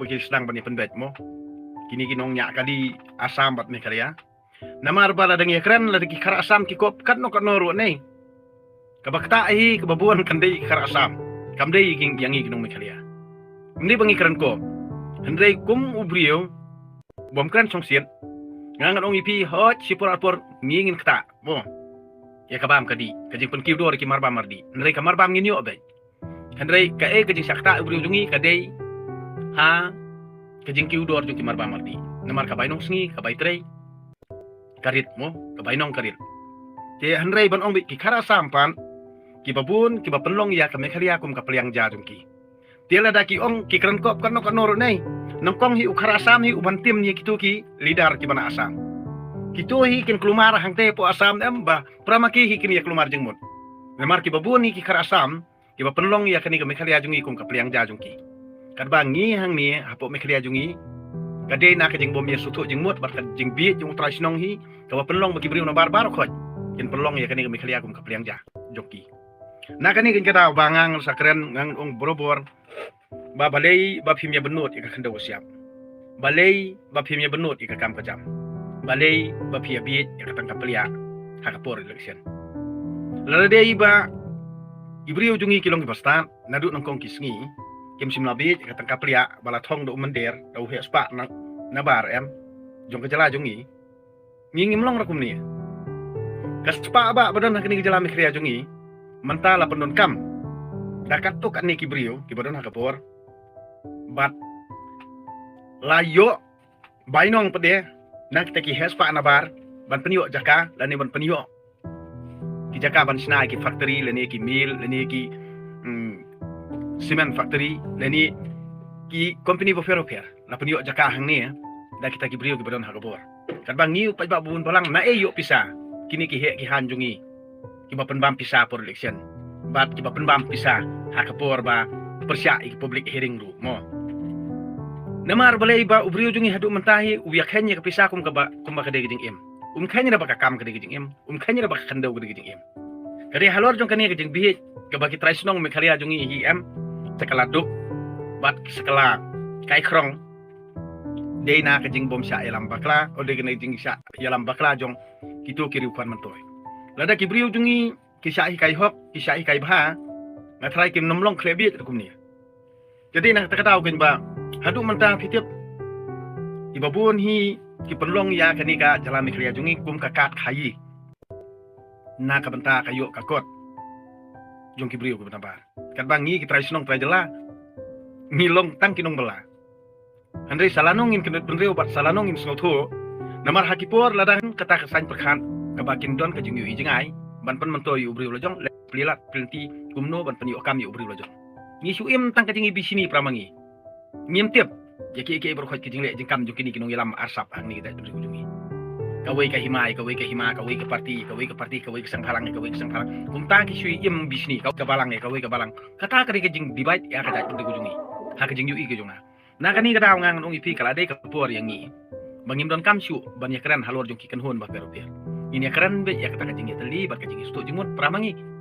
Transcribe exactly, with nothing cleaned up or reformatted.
ki sdang ban ïa pynbeit mo. Kine ki nongñiah kali Assam bad Meghalaya. Namar ba lada ngi ïakren lada ki khar Assam ki kop katno katno ruh ne. Kaba ktah hi kaba bun kan dei ki khar Assam. Kam dei ïa ngi ki nong Meghalaya. Ym dei ba ngi kren kop. Hynrei kum u briew bym kren shongshit. Nga ngan ong ïa phi hooid shipor arpor ngi ngin ktah mo. Ïa ka bam ka dih, ka jingpynkiew dor ïa ki marbam mardih. Hynrei ka marbam ngin ïoh beit. Hynrei kaei ka jingshah ktah u briew jong ngi ka dei ha ka jingkiew dor jong ki marbam mardih. Namar ka bainong sngi ka bai trei ka rit mo, ka bainong ka rit. Te hynrei ban ong beit ki khar Assam pat kiba bun kiba pynlong ïa ka Meghalaya kum ka pliang ja jong ki. Te lada ki ong ki kren kop katno katno ruh ne. Nyngkong hi u khar Assam hi u ban tim ïa kito ki leader kiba na Assam. Kito hi kin kulmar hangtei hapoh Assam em ba para ma ki hi kin ïa kulmar jingmut. Namar kiba bun hi ki khar Assam kiba pynlong ïa kane ka Meghalaya jong ngi kum ka pliang ja jong ki. Katba ngi hangne hapoh Meghalaya jong ngi ka dei na ka jingbym ïa sngewthuh jingmut bad ka jingbieit jong u trai shnong hi kaba pynlong ba ki briew nabar baroh khoit kin pynlong ïa kane ka Meghalaya kum ka pliang ja jong ki. Na kane ka daw ba nga ngan sa kren ngan ong barabor ba balei ba phim ïa bynnud ïa ka khyndew ka shyiap. Balei ba phim ïa bynnud ïa ka kam ka jam. Balei ba phi ïa bieit ïa ka tang ka pliah ha ka por election. Lada dei ba i briew jong ngi ki long kiba stad naduh nyngkong ki sngi kim shym la bieit ïa ka tang ka pliah ba la thong da u mynder da u heh spah na, nabar em jong ka jylla jong ngi. Ngi ngim long ruh kumne. Ka spah ba ba don ha kane ka jylla Meghalaya jong ngi mynta la pyndonkam da katto katne ki briew kiba don ha ka bor bad la ïoh bainong pat de na kita ki heh spah nabar ban pynïoh jaka lane ban pynïoh ki jaka ban shna ki factory lane ki mill lane ki, mm, cement factory lane ki company bapher bapher. La pynïoh jaka hangne da kita ki briew kiba don ha ka bor. Katba ngi u paidbah bun balang naei ïoh pisa kine ki heh ki hain jong ngi kiba pynbam pisa por election bad kiba pynbam pisa ha ka por ba pyrshah ïa ki public hearing ruh mo. Namar balei ba u briew jong ngi haduh mynta hi u ïa kheiñ ïa ka pisa kum kaba, kum ba ka dei ka jingim. Um kheiñ ruh ba ka kam ka dei ka jingim. Um kheiñ ruh ba ka khyndew ka dei ka jingim. Ka dei halor jong kane ka jingbieit kaba ki trai shnong Meghalaya jong ngi hi em, sa ka la duk bad sa ka la kai khrong. Dei na ka jingbym shah ïalam bakla, o dei na ka jingshah ïalam bakla jong kito ki riewkhwan myntoi. Lada ki briew jong ngi ki shah hikai hok, ki shah hikai bha, nga tharai kim nym long khleh bieit ruh kumne. Te dei na kata ka daw keiñ ba haduh mynta phi tip kiba bun hi ki pynlong ïa kane ka jylla Meghalaya jong ngi kum ka kad khaïi na ka bynta ka ïoh ka kot jong ki briew kiba nabar. Katba ngi ki trai shnong trai jylla ngi long tang ki nongbylla. Hynrei sa lano ngin kynduh bynriew bad sa lano ngin sngewthuh. Namar ha ki por lada kata ka saiñ pyrkhat kaba kin don ka jingïohi jngai ban pynmyntoi ïa u briew la jong, leh plie lad plie lynti kumno ban pynïoh kam ïa u briew la jong. Ngi shu im tang ka jingïabishni para ma ngi. Ngim tip ïa kiei kiei baroh khoit ki jingleh jingkam jong kine ki nongïalam arsap hangne ki jaitbynriew jong ngi. Kawei ka hima ïa kawei ka hima, kawei ka party ïa kawei ka party, kawei ka seng bhalang ïa kawei ka seng bhalang. Kumta ki shu im bishni, kawei ka balang ïa kawei ka balang. Kata ka dei ka jingdebate ïa ka jaitbynriew jong ngi ha ka jingïohi ka jong nga. Na kane ka daw nga ngan ong ïa phi ka la dei ka por ïa ngi ba ngim donkam shuh ban ïakren halor jong ki kynhun bapher bapher. Ngin ïakren beit ïa kata ka jingïatylli bad ka jingïasngewthuh jingmut para ma ngi.